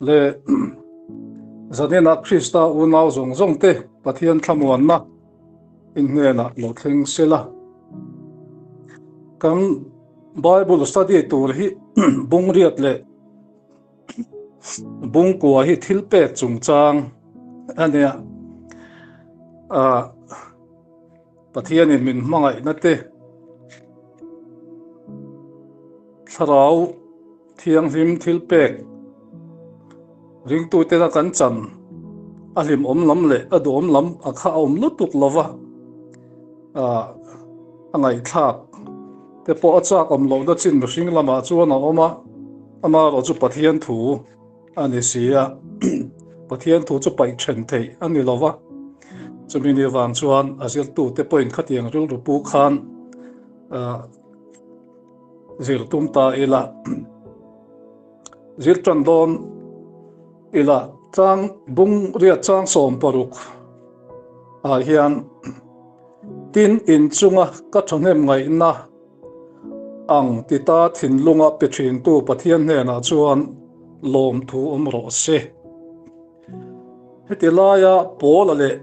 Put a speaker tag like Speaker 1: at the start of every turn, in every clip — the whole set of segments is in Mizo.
Speaker 1: Le zanina Krista unau zawng zawng te Pathian thlamuanna in hnenah lo thleng sela. Kan Bible study tur hi bungriat leh bungkua hi thil pek chungchang a nia. Pathianin min hmangaihna te thlarau Thianghlim thilpek ringtutena kan chan a hlimawm lam leh a duhawm lam a kha a awm lutuk lova, a ngaihthlak te pawh a chak awm lohna chin mihring lamah chuan a awm a, amaherawh chu Pathian thu a ni si a, Pathian thu chu paih then theih a ni lova, chumi ni vang chuan a zirtute pawhin khatiang rilru pu khan Zir tum ta ila, zir tan dawn ila chang bung riat chang 16 ah hian tin inchunga ka thahnem ngaihna ang tita thinlunga pe thintu Pathian hnenah chuan lawmthu awm rawh se. Heti laia Paula leh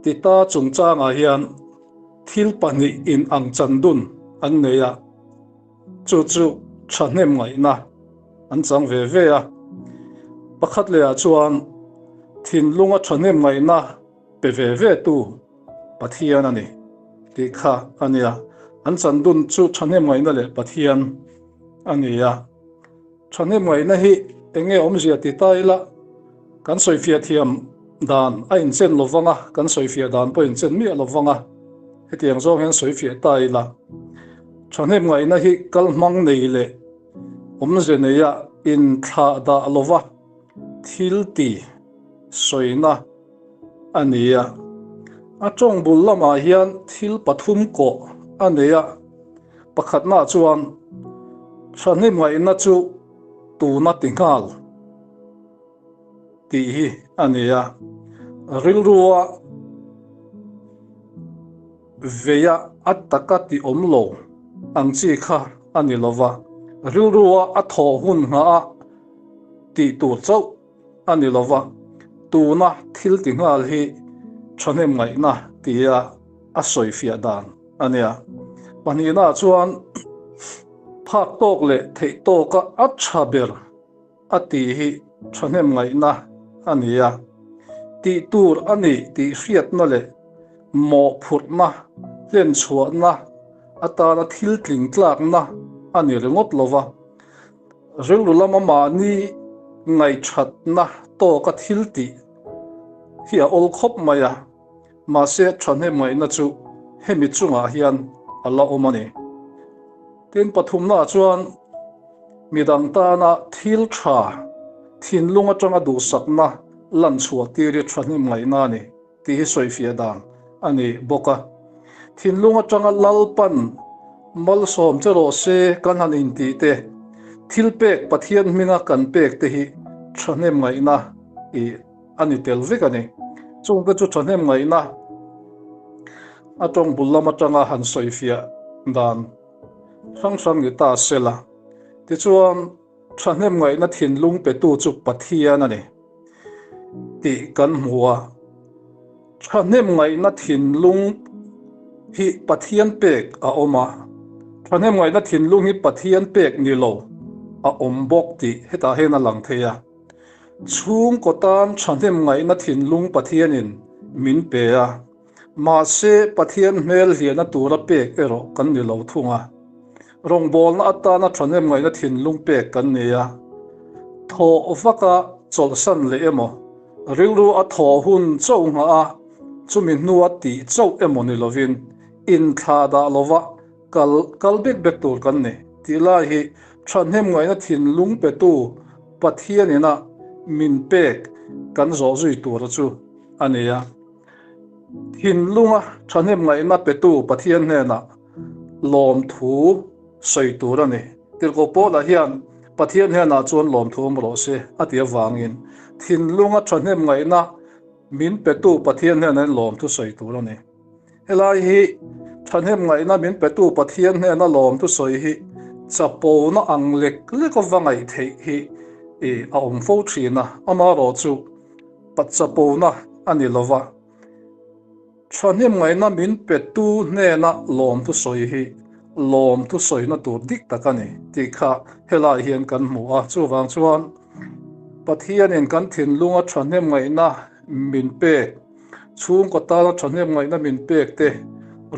Speaker 1: Tita chungchangah hian Thil pahnih in ang chan dun an nei a, chu chu thahnem ngaihna an chang ve ve a. Pakhat lehah chuan thinlunga thahnem ngaihna pe ve ve tu Pathian a ni tih kha a nia. An chan dun chu thahnem ngaihna leh Pathian a ni a. Thahnem ngaihna hi eng nge awmzia ti ta ila kan sawifiah thiam dan a inchen lo vang a, kan sawifiah dan pawh inchen miah lo vang a, hetiang zawng hian sawifiah ta ila. Thahnem ngaihna hi kal hmang nei leh awmze neia inthlah dah lova thil ti sawina a ni a. A tawng bul lamah hian thil pathum kawh a nei a. Pakhatnaah chuan thahnem ngaihna chu tuna ti nghal tih hi a ni a, rilrua veia a taka ti awm lo ang chi kha a ni lo va, rilrua a thawh hun nghah a tih tur chauh a ni lo va, tuna thil ti nghal hi thahnem ngaihna tia a sawifiah dan a nia. Pahnihnaah chuan phak tawk leh theih tawka a tha ber a tih hi thahnem ngaihna a ni a, tih tur a nih tih hriatna leh mawhphurhna hlenchhuahna atana thil tling tlakna a ni ringawt lo va. Rilru lama mahni ngaihthatna tawka thil tih hi a awl khawp mai a, mahse thahnem ngaihna chu hemi chungah hian a la awm a ni. Tin, pathumnaah chuan midang tana thil tha, thinlung atanga duhsakna lan chhuah tir hi thahnem ngaihna a ni. Tih hi sawifiah dan a ni bawk a. Thinlung atanga Lalpan malsawm che rawh se kan han intih te, thil pek Pathian hminga kan pek te hi thahnem ngaihna ih a ni tel vek a ni. Chungte chu thahnem ngaihna a tawng bul lam atanga han sawifiah dan hrang hrang ni ta sela. Tichuan thahnem ngaihna thinlung petu chu Pathian a ni. Tih kan hmu a. Thahnem ngaihna thinlung hi Pathian pek a awm a, thahnem ngaihna thinlung hi Pathian pek ni lo a awm bawk tih hetah hian a lang thei a. Chhungkaw tan thahnem ngaihna thinlung Pathianin min pe a. Mahse, Pathian hmel hliahna tura pek erawh kan ni lo thung a. Rawngbawlna atana thahnem ngaihna thinlung pek kan ni a. Thawh vaka chawlhsan leh emaw, rilru a thawh hun chauh nghah a, chumi hnua tih chauh emaw ni lovin, inthlah dah lova kal kal bek bek tur kan ni tih lai hi thahnem ngaihna thinlung petu Pathianina min pek kan zawh zui tura chu a ni a. Thinlunga thahnem ngaihna petu Pathian hnenah lawmthu sawi tur a ni. Tirhkoh Paula hian Pathian hnenah chuan lawmthu awm rawh se a ti avangin thinlunga thahnem ngaihna min petu Pathian hnenah lawmthu sawi tur a ni. Helai hi thahnem ngaihna min petu Pathian hnena lawmthu sawi hi chapona ang lek lek ava ngaih theih hi. a awm fo thin a, amaherawhchu patchapona a ni lova. Thahnemngaihna min petu hnena lawmthu sawi hi lawmthu sawina tur dik tak a ni tih kha helaiah hian kan hmu a. Chuvang chuan Pathianin kan thinlunga thahnemngaihna min pek, chhungkaw tana thahnemngaihna min pek te,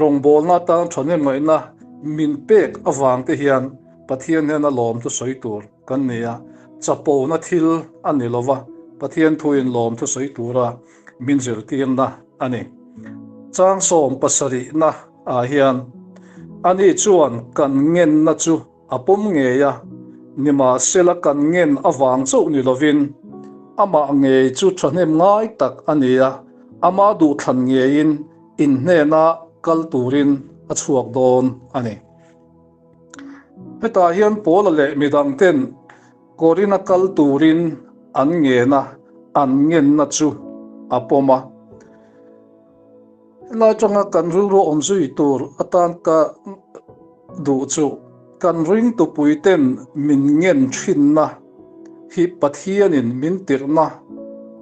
Speaker 1: rawngbawlna atana thahnemngaihna min pek avang te hian Pathian hnena lawmthu sawi tur kan ni a. Chapona thil a ni lova, Pathian thuin lawmthu sawi tura min zirtirna a ni. Chang 70na ah hian ani chuan kan ngenna chu a pawm ngei a, nimahsela kan ngen avang chauh ni lovin amah ngei chu thahnem ngai tak a ni a, ama duhthlan ngeiin in hnena kal turin a chhuak dawn a ni. Hetah hian Paula leh midangten Korin-a kal turin an ngen a, an ngenna chu a pawm a. Helai atanga kan rilru awm zui tur atan ka duh chu kan ringtupuiten min ngen thinna hi Pathianin min tirhna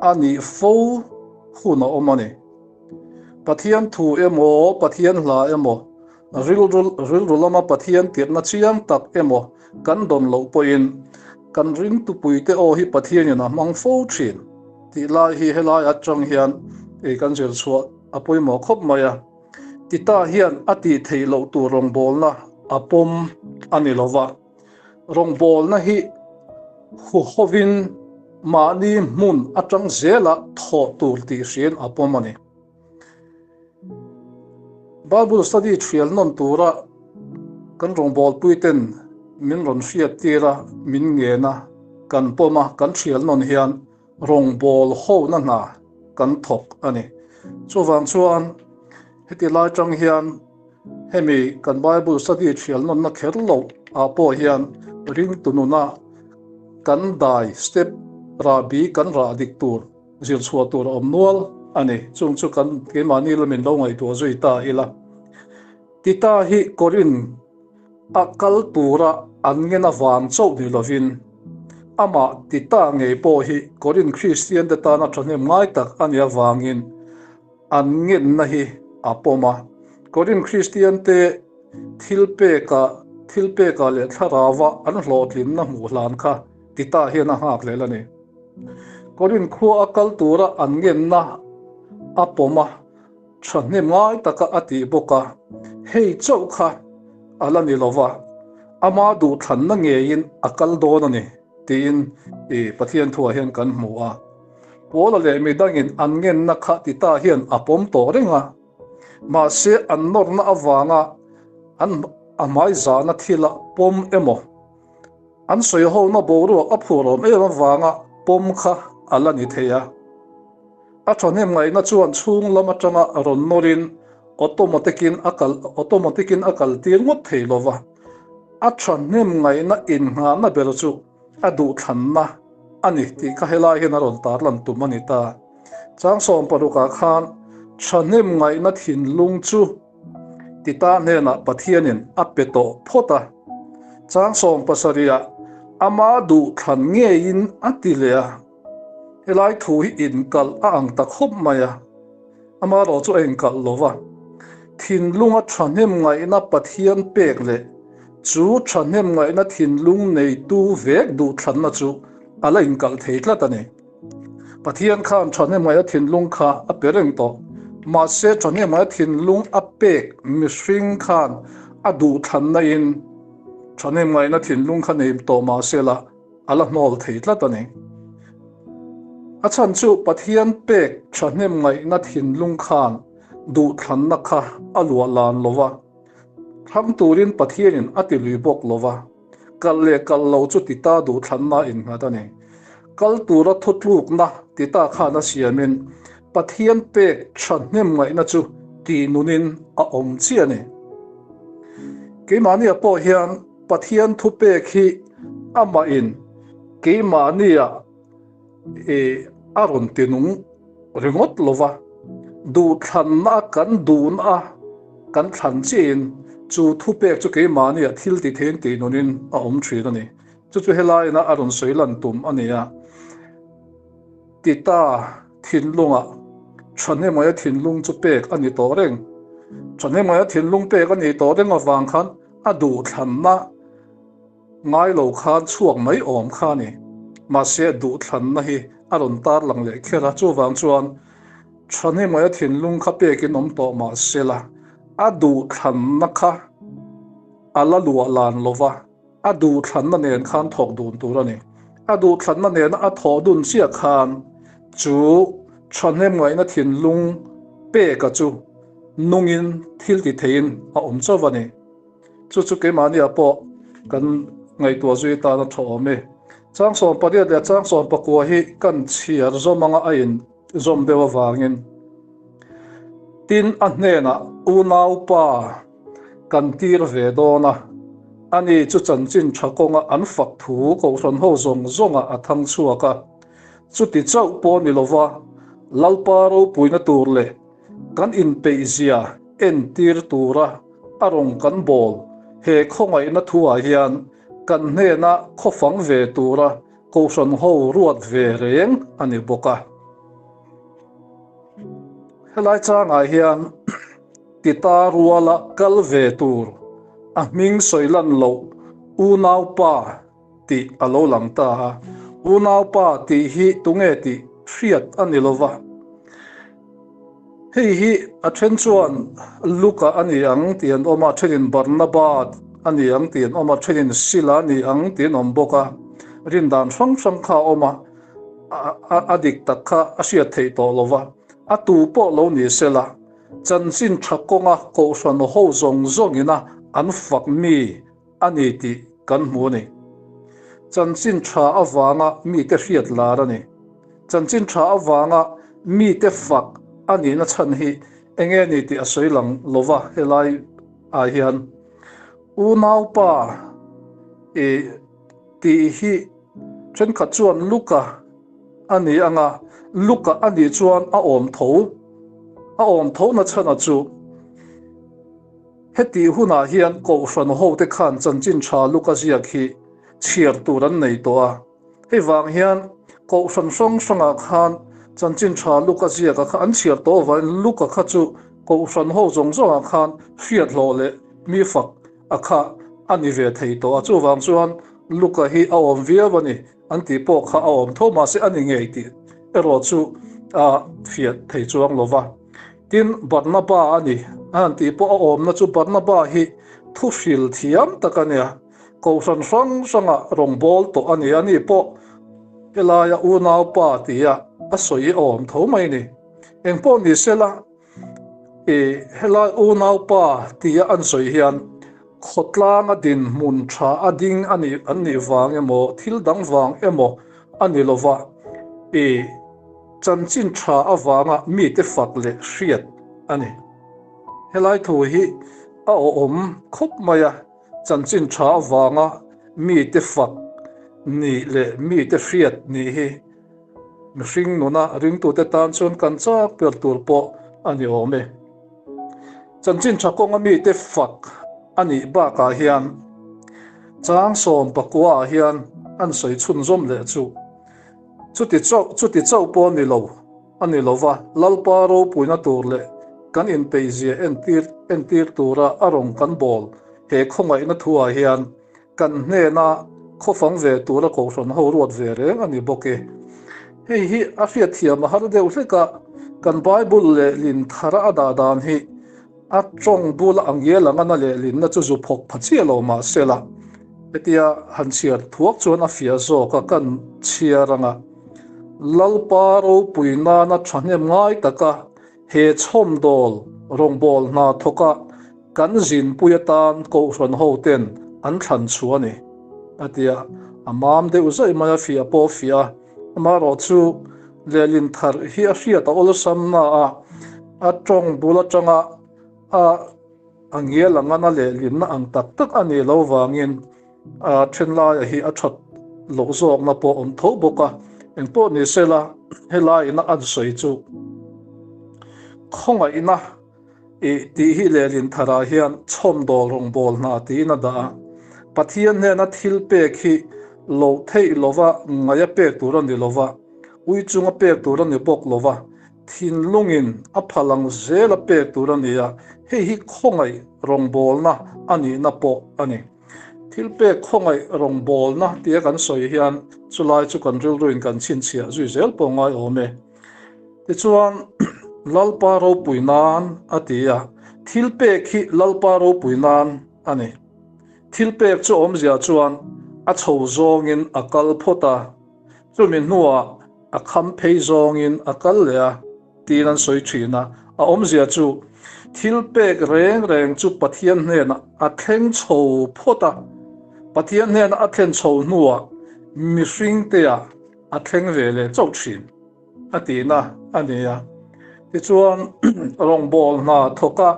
Speaker 1: a nih fo hun a awm a ni. Pathian thu emaw, Pathian hla emaw, rilru rilru lama Pathian tirhna chiang tak emaw kan dawn loh pawhin kan ringtupuite aw hi Pathianin a hmang fo thin tih lai hi helai atang hian ei kan zir chhuah a pawimawh khawp mai a. Tita hian a tih theih loh tur rawngbawlna a pawm a ni lova, rawngbawlna hi huhovin mahni hmun atang zela thawh tur tih hriin a pawm a ni. Bible study thial nawn tura kan rawngbawlpui ten min rawn hriat tir a, min ngen a, kan pawm a, kan thial nawn hian rawngbâwl hona hna kan thawk a ni. Chuvang chuan heti lai tang hian hemi kan Bible study thial nawnna kher loh ah pawh hian ringtu nuna kan dai step rahbi kan rah dik tur zir chhuah tur a awm nual a ni. Chung chu kan keimahni lamin lo ngaihtuah zui ta ila. Tita hi Korin a kal tura an ngen avang chauh ni lovin amah Tita ngei pawh hi Korin Kristian te tana thahnem ngai tak a nih avangin an ngenna hi a pawm a. Korin Kristian te thilpekah thilpekah leh thlarauva an hlawhtlinna hmuh hlan kha Tita hian a nghak lel a ni. Korin khua a kal tura an ngenna a pawm a, thahnem ngai taka a tih bawk a, hei chauh kha a la ni lo va, ama duhthlanna ngeiin a kal dawn a ni tiin i Pathian thuah hian kan hmu a. Paula leh midangin an ngenna kha Tita hian a pawm tawh reng a, mahse an nawrna avanga an a hmaizahna thila pawm emaw, An sawihona boruak a phur awm em avanga pawm kha a la ni thei a. A thahnem ngaihna chuan chhung lam atanga rawn nawrin automatic-in a kal automatic-in a kal tir ngawt thei lo va. A thahnem ngaihna innghahna ber chu a duhthlanna a ni tih kha helai hian a rawn tarlan tum a ni ta. Chang 60ah khan thahnem ngaihna thinlung chu Tita hnenah Pathianin a pe tawh phawt a, chang 70ah ama duhthlan ngeiin a ti leh a. Helai thu hi inkalh a ang ta khawp mai a, amaherawh chu a inkalh lo va. Thinlunga thahnem ngaihna Pathian pek leh chu thahnem ngaihna thinlung neitu vek duhthlanna chu a la inkalh thei tlat a ni. Pathian khan thahnemngaih a thinlung kha a pe reng tawh. Mahse thahnemngaih a thinlung a pek mihring khan a duhthlanna in thahnemngaihna thinlung kha nei tawh mahse la a la hnawl thei tlat a ni. A chhan chu Pathian pek thahnemngaihna thinlung khan duhthlanna kha a luah lan lo va, thlang turin Pathianin a ti lui bawk lo va. Kal leh kal lo chu Tita duhthlanna innghat a ni. Kal tura thutlukna Tita khan a siamin Pathian pek thahnem ngaihna chu tih nunin a awm chiah a ni. Keimahnia pawh hian Pathian thupek hi amahin keimahnia a rawn ti nung ringawt lo va, duhthlanna a kan duhna a kan thlan chiahin chu thupek chu keimahnia thil ti theiin tih nunin a awm thin a ni. Chu chu helaiina a rawn sawi lan tum a ni a. Tita thinlungah thahnemawia thinlung chu pek a ni tawh reng. Thahnemawia thinlung pek a nih tawh reng avang khan a duhthlanna ngai lo khan chhuak mai awm kha a ni. Mahse duhthlanna hi a rawn tarlang leh kher a, chuvang chuan thahnemawia thinlung kha pekin awm tawh mahsela a duhthlanna kha a la luah lan lova. A duhthlanna nen khan thawk dun tur a ni. A duhthlanna nena a thawh dun chiah khan chu thahnemngaihna thinlung peka chu nungin thil ti theiin a awm chauh a ni. Chu chu keimahniah pawh kan ngaihtuah zui tan a tha awm e. Chang 18 leh chang 19 hi kan chhiar zawm anga a in zawm deuh avangin tin a hnenah unaupa kan tir ve dawn a, ani chu chanchin tha kawnga an fak thu Kohhran ho zawng zawngah a thang chhuak a. Chuti chauh pawh ni lova Lalpa ropuina tur leh kan inpeihzia entir tura a rawn kan bawl he khawngaihna thuah hian kan hnena khawfang ve tura Kohhran ho ruat ve reng a ni bawk a. Helai changah hian Tita ruala kal ve tur a hming sawi lan loh unaupa tih a lo lang ta a. Unaupa tih hi tunge tih hriat a ni lo va. Hei hi a then chuan Luka a ni ang tih an awm a, a thenin Barnaba a ni ang tih an awm a, a thenin Sila a ni ang tih an awm bawk a. Rin dan hrang hrang kha a awm a, a dik tak kha a hriat theih tawh lo va. A tu pawh lo ni sela. Chanchin tha kawnga Kohhran ho zawng zawngina an fak mi a ni tih kan hmu a ni. Chanchin tha avanga mite hriat lar a ni. Chanchin tha avanga mite fak a nihna chhan hi enge ni tih a sawi lang lova helai ah hian unaupa i tih hi thenkhat chuan Luka a ni ang a, Luka a nih chuan a awm tho, a awm tho na chhan a chu hetih hunah hian Kohhran hote khan chanchin tha Luka ziak hi chhiar tur an nei tawh a, hei vang hian Kohhran hrang hrangah khan chanchin tha Luka ziaka kha an chhiar tawh avangin Luka kha chu Kohhran ho zawng zawngah khan hriat hlawh leh mi fak a kha a ni ve thei tawh a, chuvang chuan Luka hi a awm viau a ni an tih pawh kha a awm tho mahse a ni ngei tih erawh chu a fiah thei chuang lo va. Tin, Barnaba a ni a han tih pawh a awmna chu Barnaba hi thu hril thiam tak a nia, Kohhran hrang hranga rawngbâwl tawh a ni, a ni pawh helaia unaupa tia a sawi a awm tho mai ni. Engpawh ni sela, I helai unaupa tia an sawi hian khawtlanga dinhmun tha a ding a nih an nih vang emaw thil dang vang emaw a ni lova, i chanchin tha avanga mite fak leh hriat a ni. Helai thu hi a awhawm khawp mai a, chanchin tha avanga mite fak nih leh mite hriat nih hi Mihring nuna ringtute tan chuan kan chak ber tur pawh a ni awm e. Chanchin tha kawnga mite fak a nih bakah hian chang 19 ah hian an sawi chhunzawm leh chu. Chuti chauh chuti chauh pawh ni lo a ni lova, Lalpa ropuina tur leh kan inpeihzia entir entir tura a rawn kan bawl he khawngaihna thuah hian Kan hnena khawfang ve tura Kohhran ho ruat ve reng a ni bawk e. Hei hi a hriatthiam a har deuh hlek a, kan Bible lehlin thara a dah dan hi a tawng bula a ngial ang a na lehlinna chu zu phawk pha chiah lo mah sela, hetia han chhiar thuak chuan a fiah zawk a kan chhiar ang a. Lalpa ropui nana thahnem ngai taka He chhawmdawl rawngbâwl hna thawka kan zinpui atan Kohhran hoten an thlan chhuah a ni, a ti a. A mam deuh zaih mai a, fiah pawh a fiah a. Amaherawh chu lehlin thar hi a hriat a awlsam na a, a tawng bul atanga a a ngial ang a na lehlinna ang tak tak a nih loh vangin A thenlaia hi a that loh zawkna pawh awm tho bawk a, engpawh ni sela helaiin a an sawi chu khawngaihna i tih hi lehlin tharah hian chhawmdawl rawngbâwl hna tiin a dah a. Pathian hnena thil pek hi Loh theih lova ngaih a pek tur a ni lova, ui chunga pek tur a ni bawk lova, thinlungin a phal ang zel a pek tur a ni a, hei hi khawngaih rawngbawlna a nihna pawh a ni. Thil pek khawngaih rawngbawlna tia kan sawi hian chulai chu kan rilruin kan chhinchhiah zui zel pawh ngai awm e. Tichuan, Lalpa ropui nan a ti a, thil pek hi Lalpa ropui nan a ni. Thil pek chu awmzia chuan a chho zawngin a kal phawt a, chumi hnuah a kham phei zawngin a kal leh a tiin an sawi thin a. A awmzia chu thil pek reng reng chu Pathian hnenah a thleng chho phawt a, Pathian hnena a thlen chho hnuah mihringteah a thleng ve leh chauh thin a tihna a ni a. Tichuan rawngbawl hna thawka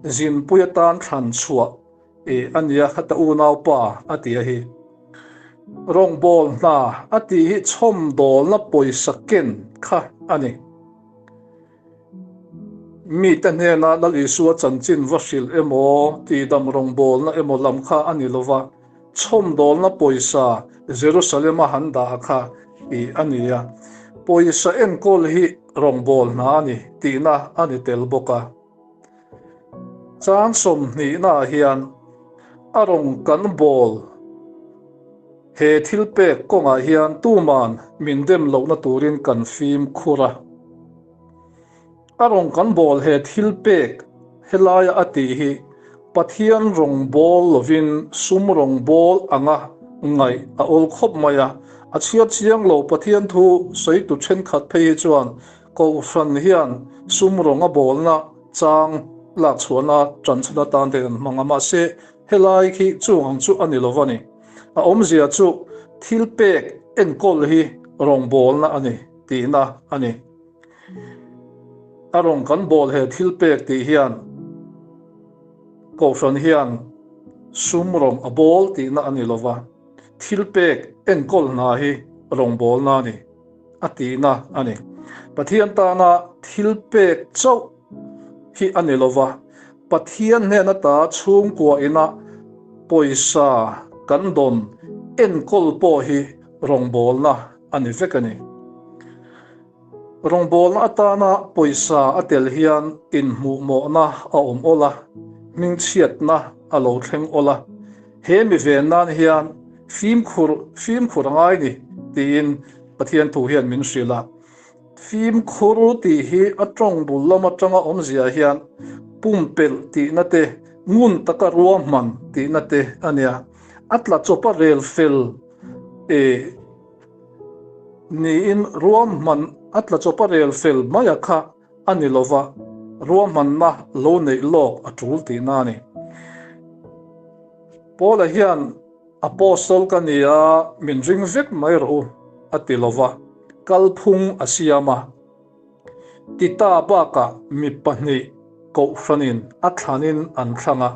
Speaker 1: zinpui atan thlan chhuah I a nia khata unaupa a ti a hi. Rawngbâwl hna a tih hi chhawmdâwlna pawisa ken kha a ni. Mite hnêna Lal Isua chanchin va hrilh emaw, tihdam rawngbâwlna emaw lam kha a ni lo va, chhawmdâwlna pawisa Jerusalem-a han dah kha i a ni a. Pawisa enkawl hi rawngbâwl hna a ni tihna a ni tel bawk a. Chang sawmhnihnaah hian a rawn kan bawl. He thil pek kawngah hian tuman min dem lohna turin kan fimkhur a. A rawn kan bawl he thil pek helaia a tih hi Pathian rawn bawl lovin sum rawn bawl anga ngaih a awl khawp mai a. A chhiar chiang lo Pathian thu sawitu thenkhat phei hi chuan Kohhran hian sum rawng a bawlna chang lak chhuahna tanchhan atan te an hmang a, mahse helai khi chung ang chu a ni lo a ni. A awmzia chu thil pek enkawl hi rawngbawlna a ni tihna a ni. A rawng kan bawl he thil pek tih hian Kohhran hian sum rawng a bawl tihna a ni lo va, thil pek enkawl hna hi rawngbawlna a ni. a tihna a ni. Pathian tana thil pek chauh hi a ni lova, Pathian hnen ata chhungkua ina pawisa kan dawn enkawl pawh hi rawngbawlna a ni vek a ni. Rawngbawlna atana pawisa a tel hian inhmuhmawhna a awm awl a, hmingchhiatna a lo thleng awl a. He mi ven nan hian fimkhur fimkhur a ngai ni tiin Pathian thu hian min hrilh a. Fimkhur tih hi a tawng bul lam atanga awmzia hian pumpelh tihna te, ngun taka ruahman tihna te a nia. A tla chawpa rel fel e niin ruahman a tla chawpa rel fel maia kha a ni lova, ruahmanna lo neih lawk a tul tihna a ni. Paula hian Apostle ka ni a, min ring vek mai rawh u a ti lova, kalphung a siam a. Tita bakah mi pahnih kohhranin a thlanin an thlang a.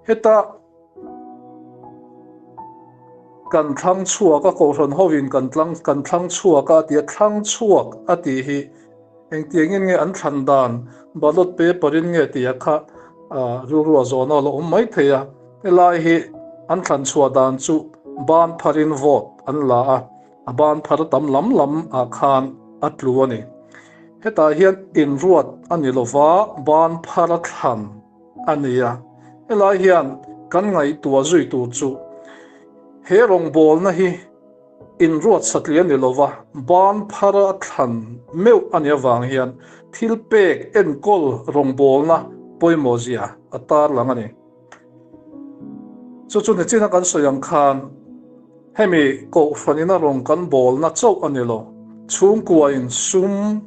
Speaker 1: Heta Kan thlang chhuak a, Kohhran hovin kan tlang kan thlang chhuak a a ti a, thlang chhuak a tih hi engtiangin nge an thlan dan ballot paper in nge tih a kha rilru a zawhna a la awm mai thei a, helai hi an thlan chhuah dan chu ban pharin vote an la a, a ban phar tam lam lam ah khan a tlu a ni. Hetah hian inruat a ni lova ban phar a thlan. a ni a. Helai hian kan ngaihtuah zui tur chu he rawngbawlna hi inruat satliah ni lova ban phara thlan meuh a nih avang hian thil pek enkawl rawngbawlna pawimawhzia a tarlang a ni. Chu chu nichina kan sawi ang khan hemi kohhranina rawng kan bawlna chauh a ni lo, chhungkuain sum,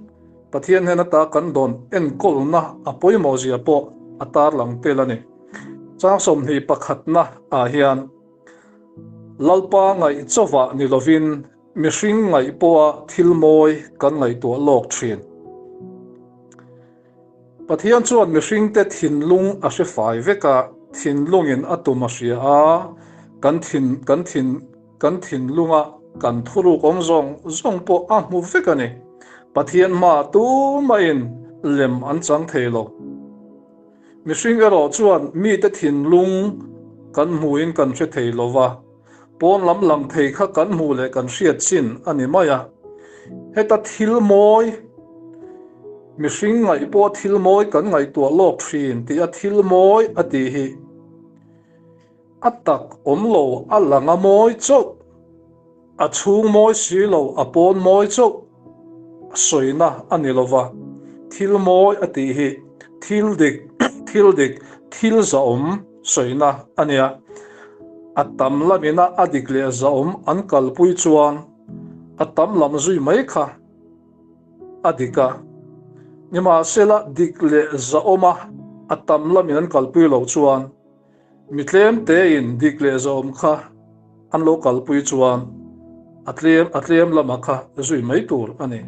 Speaker 1: Pathian hnen ata kan dawn enkawlna a pawimawhzia pawh a tarlang tel a ni. Chang 21 pakhatna ah hian Lalpa ngaih chawvah ni lovin mihring ngaih pawha thil mawi kan ngaihtuah lawk thin. Pathian chuan mihringte thinlung a hre fai vek a, thinlungin a tum a hria a, kan thin kan thin Kan thinlunga kan thuruk awm zawng zawng pawh a hmu vek a ni. Pathian hmaah tumahin lem an chang thei lo. Mihring erawh chuan mite thinlung kan hmuin kan hre thei lo va. Pawn lam lang thei kha kan hmuh leh kan hriat chin a ni mai a. Heta thil mawi, mihring ngaih pawh thil mawi kan ngaihtuah lawk thin tih a thil mawi a tih hi a tak awm lo a lang a mawi chauh. A chhung mawi si lo, a pawn mawi chauh a sawina a ni lo va, thil mawi a tih hi thil dik, thil dik, thil zahawm sawina a nia. A tam lamina a dik leh zahawm an kalpui chuan a tam lam zui mai kha a dik a. Nimahsela dik leh zahawma a tam lamin an kalpui loh chuan Mi tlem tein dik leh zawm kha an lo kalpui chuan a tlem a tlem lamah kha zui mai tur a ni.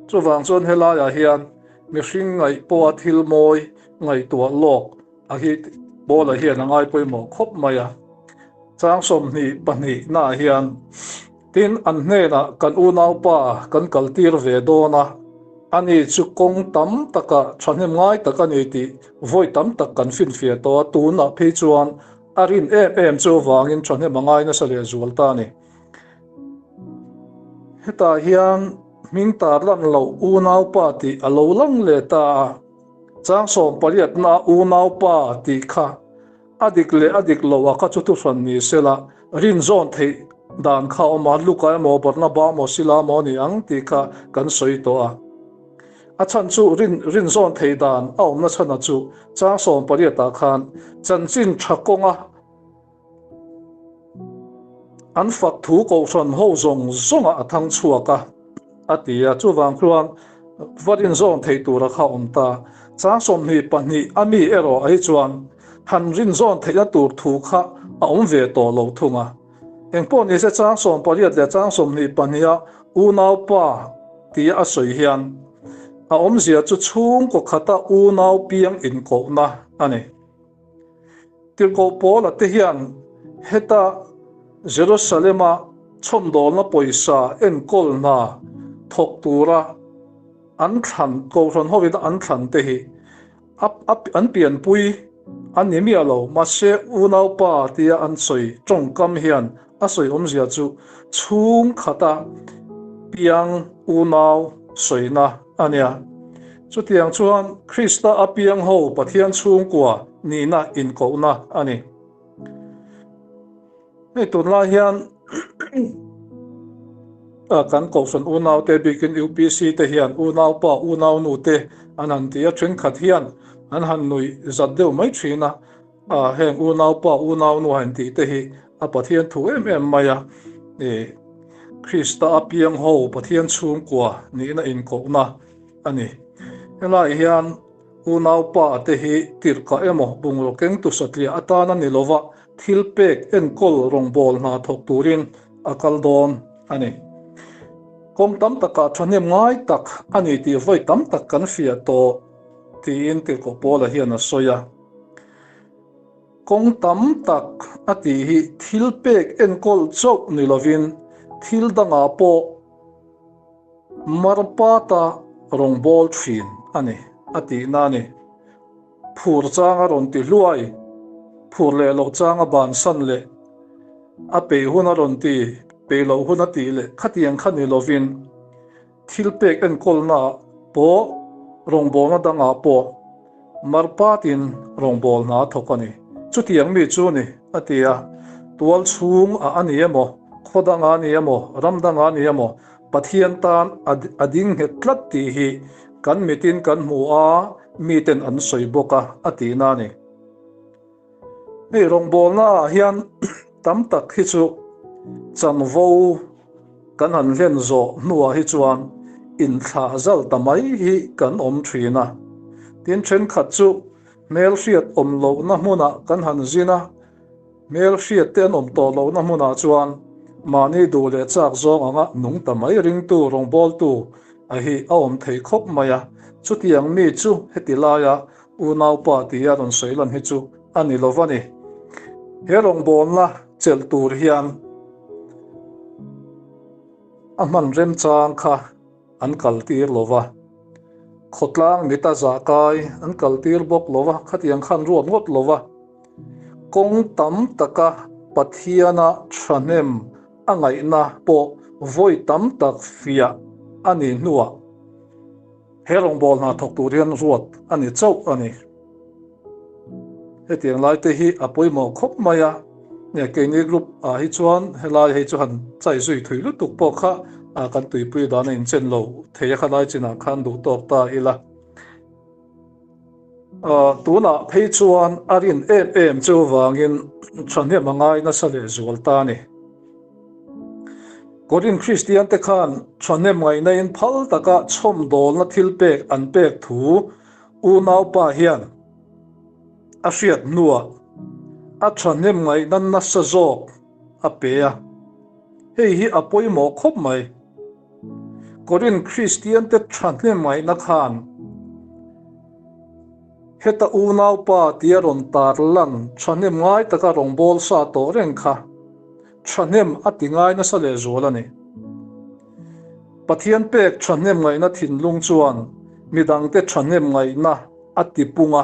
Speaker 1: Chuvang chuan helaiah hian mihring ngaih pawha thil mawi ngaihtuah lawk a hi Paula hian a ngai pawimawh khawp mai a. Chang 22 naah hian Tin, an hnenah kan unaupa kan kaltir ve dawn a, ani chu kawng tam takah thahnem ngai tak a ni tih vawi tam tak kan finfiah tawh a, tunah phei chuan a rin em em chu avangin thahnem a ngai nasa leh zual ta a ni. Hetah hian hming tar lan loh unaupa tih a lo lang leh ta a, chang sawmpariatna unaupa tih kha A dik leh a dik lo a kha chu thuhran ni sela, rin zawn theih dan kha a awm a, Luka emaw Barnaba emaw Sila emaw a ni ang tih kha kan sawi tawh a. A chhan chu rin rin zawn theih dan a awmna chhana chu chang 18 ah khan chanchin tha kawnga an fak thu kohhran ho zawng zawngah a thang chhuak a. A ti a, chuvang chuan va rinzawn thei tura kha awm ta. Chang 22 a mi erawh hi chuan han rinzawn theihna tur thu kha a awm ve tawh lo thung a. Engpawh nise chang 18 leh chang 22 a unaupa tia a sawi hian a awmzia chu chhungkaw khata unau piang inkohna a ni. Tirhkoh Paula te hian heta Jerusalema chhawmdawlna pawisa enkawl hna thawk tura an thlan, Kohhran hovin an thlan te hi an pianpui a ni miah lo. Mahse, unaupa tia an sawi tawngkam hian a sawi awmzia chu chhungkhata piang unau sawina a nia. Chutiang chuan Krista a piang ho Pathian chhungkua nihna inkohna a ni. Hei tunlai hian kan Kohhran unaute bikin UPC te hian unaupa unaunu te an han ti a, thenkhat hian an han nuih zat deuh mai thin a. A, heng unaupa unaunu han tih te hi a Pathian thu em em mai a, i Krista a piang ho Pathian chhungkua nihna inkohna a ni. Helaiah hian unaupa te hi tirhkah emaw bungraw kengtu satliah atan a ni lova, thil pek enkawl rawngbâwl hna thawk turin a kal dawn a ni. Kawng tam takah thahnem ngai tak a ni tih vawi tam tak kan fiah tawh tiin Tirhkoh Paula hian a sawi a. Kawng tam tak a tih hi thil pek enkawl chauh ni lovin thil dangah pawh marpata rawngbâwl thin a ni a tihna a ni. Phur chang a rawn ti hluai, phur leh loh chang a bansan leh a peih hun a rawn ti, peih loh hun a tih leh khatiang kha ni lovin, Thil pek enkawlnaah pawh rawngbawlna dangah pawh marpatin rawngbâwl hna a thawk a ni. Chutiang mi chu ni, a ti a. Tual chhungah a ni emaw, khaw dangah a ni emaw, ram dangah a ni emaw, Pathian tan a ding nghet tlat tih hi kan mitin kan hmu a, miten an sawi bawk a, a tihna a ni. Hei rawngbawlnaah hian tam tak hi chu chanvo kan han hlen zawh hnuah hi chuan inthlah zal ta mai hi kan awm thin a. Tin, thenkhat chu hmelhriat awm lohna hmunah kan han zin a, hmelhriat te an awm tawh lohna hmunah chuan mahni duh leh chak zawng anga nung ta mai ringtu rawngbawltu a hi a awm thei khawp mai a. Chutiang mi chu heti laia Unaupa tia rawn sawi lan hi chu a ni lo va ni. He rawngbawlna chelh tur hian a hman remchang kha an kaltir lo va, khawtlang mita zahkai an kaltir bawk lo va, khatiang khan ruat ngawt lo va, kawng tam taka. Pathiana thahnem a ngaihna pawh vawi tam tak fiah a nih hnuah he rawngbâwl hna thawk tur hian ruat a ni chauh a ni. Hetiang lai te hi a pawimawh khawp mai a, keini group ah hi chuan helai hei chu han chai zui thui lutuk pawh kha kan tuipui dan a inchen lo thei a khalai chinah khan duh tawk ta ila. Tunah phei chuan a rin em em chu vangin thahnem a ngai nasa leh zual ta a ni. Korin Kristian te khan thahnem ngaihna in phal taka chhawmdawlna thil pek an pek thu unaupa hian a hriat hnuah a thahnem ngaihna nasa zawk a pe a. Hei hi a pawimawh khawp mai. Korin Kristiante thahnem ngaihna khan heta unaupa tia rawn tar lan thahnem ngai taka rawngbâwl sa tawh reng kha thahnem a ti ngai nasa lehzual a ni. Pathian pek thahnem ngaihna thinlung chuan midangte thahnem ngaihna a ti pung a,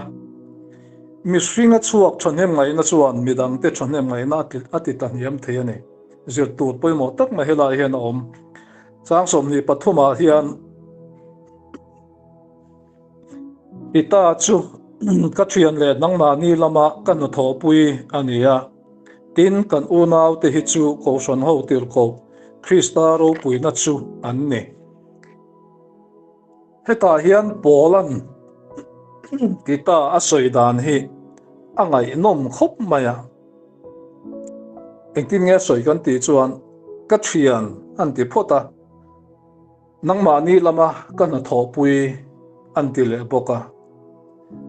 Speaker 1: mihringa chhuak thahnem ngaihna chuan midangte thahnem ngaihna a ti tahniam thei a ni. Zir tur pawimawh tak mai helai hian a awm. Chang 23 ah hian Pita chu ka thian leh nangmahni lama ka hnathawhpui a ni a, tin kan unaute hi chu Kohhran ho tirhkoh Krista ropuina chu an ni. Hetah hian Paula'n Tita a sawi dan hi a ngaihnawm khawp mai a. Engtin nge sawi kan tih chuan ka thian an ti phawt a, nangmahni lama ka hnathawhpui an ti leh bawk a.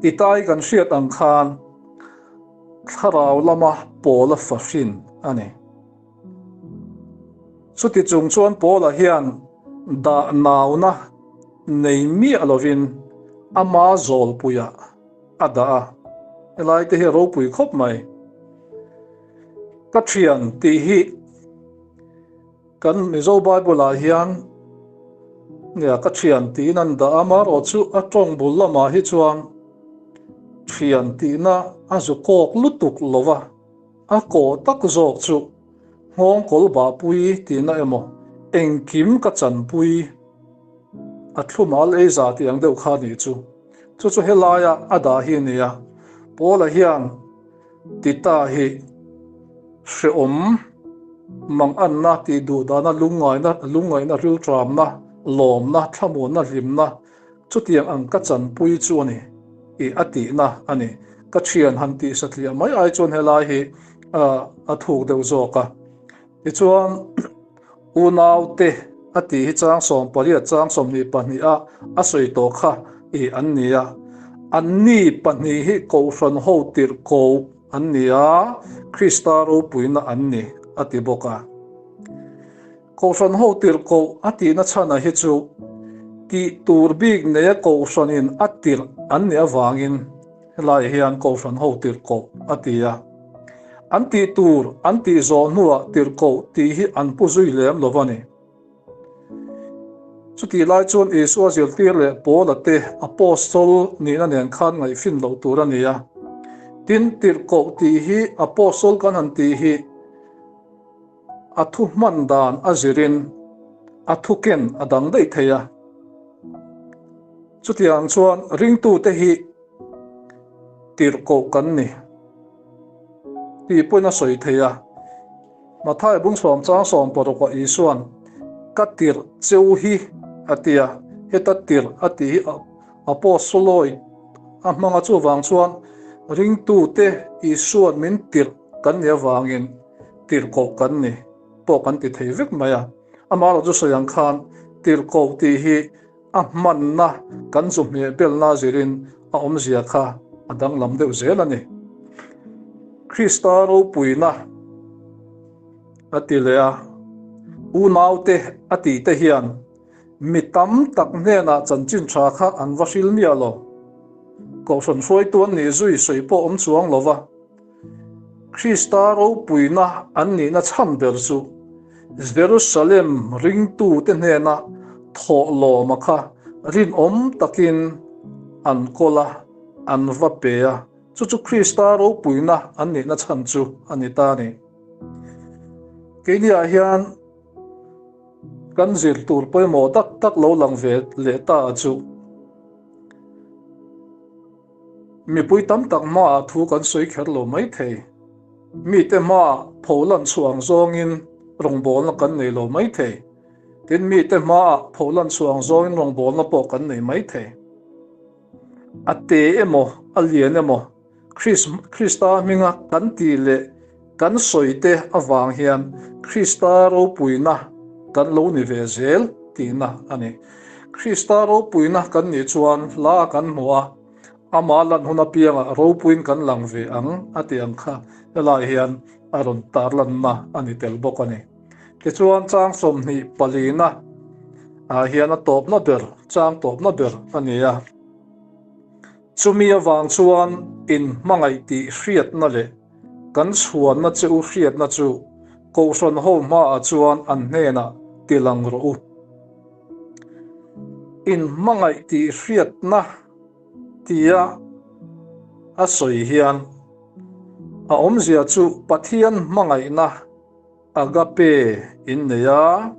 Speaker 1: Titai kan hriat ang khan thlarau lama Paula fahrin a ni. Chuti chung chuan Paula hian dah nauna nei miah lovin ama zawlpuiah a dah a, helai te hi a ropui khawp mai. Ka thian tih hi kan Mizo Bible ah hian nia ka thian tiin an dah a, amaherawh chu a tawng bul lamah hi chuan thian tihna a zu kawk lutuk lo va, a kawh tak zawk chu nghawng kawl bahpui tihna emaw engkim ka chanpui a thlumal ei za tih ang deuh kha a nih chu. Chu chu helaia a dah hi a ni a, Paula hian Tita hi hrehawm manganna, tihduhdahna, lungngaina, lungngaihna, rilṭamna, lawmna, thlamuanna, hlimna chutiang ang ka chanpui chu a ni tih a tihna a ni. Ka ṭhian han tih satliah mai ai chuan helai hi a thuk deuh zawk a. Tichuan, Unaute a tih hi chang 18 chang 22 a a sawi tawh kha i an ni a. Anni pahnih hi Kohhran ho tirhko an ni a, Krista ropuina an ni a ti bawk a. Kohhran ho tirhko a tihna chhana hi chu tih tur bik neia Kohhranin a tirh an nih avangin, Helai hian Kohhran ho tirhkoh a ti a. An tih tur an tih zawh hnuah tirhkoh tih hi an pu zui lem lo a ni. Chutih lai chuan Isua zirtir leh Paula te Apostol nihna nen khan ngaihfin loh tur a ni a. Tin, tirhkoh tih hi Apostol kan han tih hi a thu hman dan a zirin a thuken a dang daih thei a. Chutiang chuan ringtute hi tirhkoh kan ni tih pawhin a sawi thei a. Mathai bung sawm chang sawm parukah Isua'n ka tirh cheu hi a ti a, heta tirh a tih hi Apostoloi a hmang a, chuvang chuan ringtute Isua'n min tirh kan nih avangin tirhkoh kan ni pawh kan ti thei vek mai a. Amaherawhchu chu sawi ang khan tirhkoh tih hi A hmanna kan zu hmeh belna zirin a awmzia kha a danglam deuh zel a ni. Krista ropuina a ti leh a, unaute a tih te hian mi tam tak hnenah chanchin tha kha an va hril miah lo. Kohhran hruaitu an nih zui sawi pawh awm chuang lo va. Krista ropuina an nihna chhan ber chu Jerusalem ringtute hnena thawhlawma kha rinawm takin an kawl a, an va pe a, chu chu Krista ropuina an nihna chhan chu a ni ta a ni. Keiniah hian kan zir tur pawimawh tak tak lo lang ve leh ta chu mipui tam tak hmaah thu kan sawi kher lo mai thei. Mite hmaah pholan chhuang zawngin rawngbawlna kan nei lo mai thei. Tin, mite hmaah pholan chhuang zawngin rawngbawlna pawh kan nei mai thei. A te emaw, a lian emaw, Krista hminga kan tih leh kan sawi te avang hian Krista ropuina kan lo ni ve zel tihna a ni. Krista ropuina kan nih chuan hla kan hmu a, amah lan hun apiangah ropuiin kan lang ve ang a tih ang kha helaiah hian a rawn tarlanna a ni tel bawk a ni. Tichuan chang 20 palina ah hian a tawpna ber, chang tawpna ber a ni a. Chumi avang chuan in hmangaih tih hriatna leh kan chhuanna che u hriatna chu Kohhran ho hmaah chuan an hnenah ti lang rawh u. In hmangaih tih hriatna tia a sawi hian a awmzia chu Pathian hmangaihna Agape in nei a.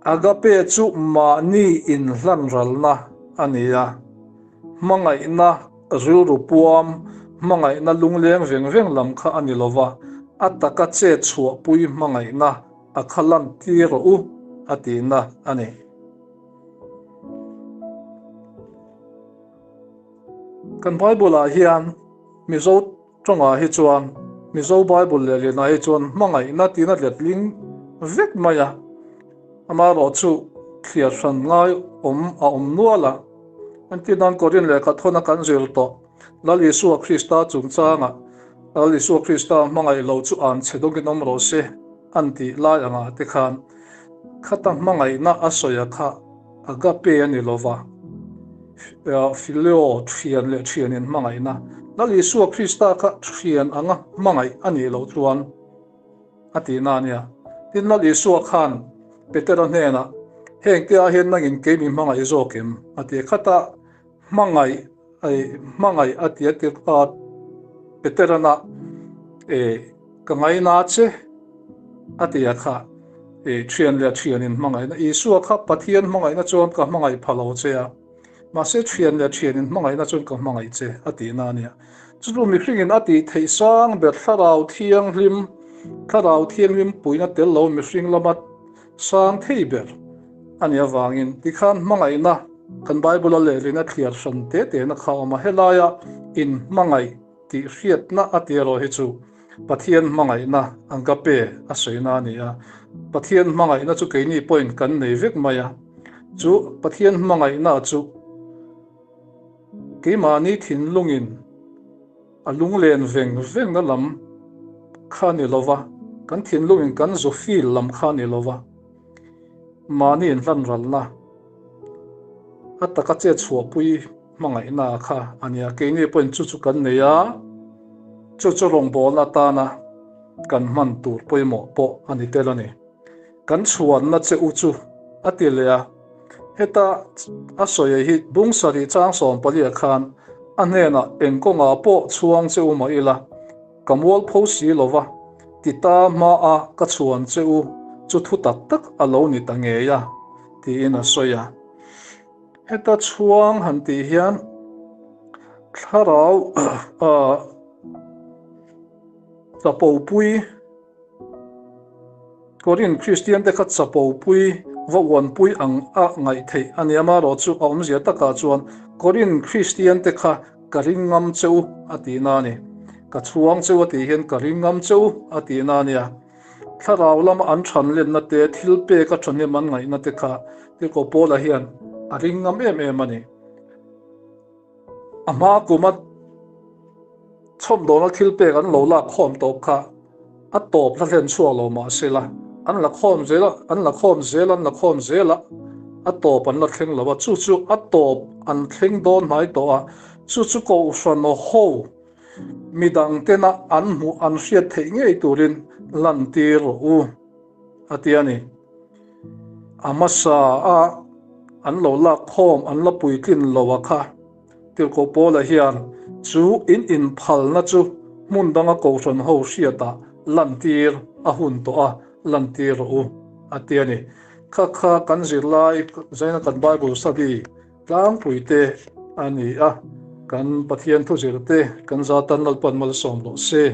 Speaker 1: Agape chu mahni inhlanralna a ni a. Hmangaihna rilru puam, hmangaihna lungleng veng veng lam kha a ni lo va, a taka chet chhuahpui hmangaihna a kha lantir rawh u a tihna a ni. Kan Bible-ah hian Mizo Tawngah hi chuan Mizo Bible leh Lianah hi chuan hmangaihna tiin a letling vek mai a, amaherawh chu thliar hran ngai awm a awm nual a. Entir nan Korin lehkha thawna kan zir tawh Lal Isua Krista chungchangah Lal Isua Krista hmangaih lo chu an chhe dawngin awm rawh se an tih lai angah te khan khata hmangaihna a sawi a kha Agape a ni lova, Phileo thian leh thianin hmangaihna, Lal Isua Krista kha thian anga hmangaih a nih loh chuan a tihna a nia. Tin, Lal Isua khan Petera hnenah, Heng te ah hian nangin kei mi hmangaih zawk em? a ti a. Khata hmangaih hmangaih a ti a ti a, Peterana ka ngaina che a ti a kha thian leh thianin hmangaihna Isua kha Pathian hmangaihna chuan ka hmangaih pha lo che a, mahse thian leh thianin hmangaihna chuan ka hmangaih che a tihna a nia. Chu chu mihringin a tih theih sang ber thlarau thianghlim thlarau thianghlim puina tel lo mihring lama Sang thei ber a nih avangin tikhan hmangaihna kan Bible-a lehlin a thliar hran te tehna kha a awm a, helaia inhmangaih tih hriatna a ti erawh hi chu Pathian hmangaihna agape a sawina a ni a. Pathian hmangaihna chu keini pawhin kan nei vek mai a, chu Pathian hmangaihna chu keimahni thinlungin A lunglen veng vengna lam kha ni lova, kan thinlungin kan zu feel lam kha ni lova, mahni inhlanralna a taka chet chhuahpui hmangaihna kha a nia. Keini pawhin chu chu kan nei a, chu chu rawngbawlna atana kan hman tur pawimawh pawh a ni tel a ni. Kan chhuanna che u chu a ti leh a. Heta a sawi hi bung sarih chang 14 khan a hnenah eng kawngah pawh chhuang che u mah ila, ka mualpho si lo va, ti ta hmaa ka chhuan che u chu thu tak tak a lo ni ta ngei a, tiin a sawi a. Heta chhuang han tih hian thlarau chapopui, Korin Kristiante kha chapopui va uanpui ang a ngaih theih a ni. Amaherawhchu a awmzia takah chuan Korin Kristiante kha ka ring ngam che u a tihna a ni. Ka chhuang che u a tih hian ka ring ngam che u a tihna a nia. Thlarau lama an than lenna te, thil peka thahnem an ngaihna te kha Tirhkoh Paula hian a ring ngam em em a ni. A hma kuma chhawmdawlna thil pek an lo lak khawm tawp kha a tawp hla hlen chhuak lo mah se la, an la khawm zel a, an la khawm zel a, an la khawm zel a, a tawp an la thleng lo a, chu chu a tawp an thleng dawn hnai tawh a, chu chu Kohhran ho midang tena an hmuh an hriat theih ngei turin lantir rawh u a ti a ni. A hmasa a an lo lak khawm an la puitlin lo a kha. Tirhkoh Paula hian chu in inphalna chu hmun danga Kohhran ho hriatah lantir. a hun tawh a, lantir rawh u, a ti a ni. Kha kha kan zirlai zaina kan Bible study tlangpui te a ni a, kan Pathian thu zir te kan zatan Lalpan malsawm rawh se.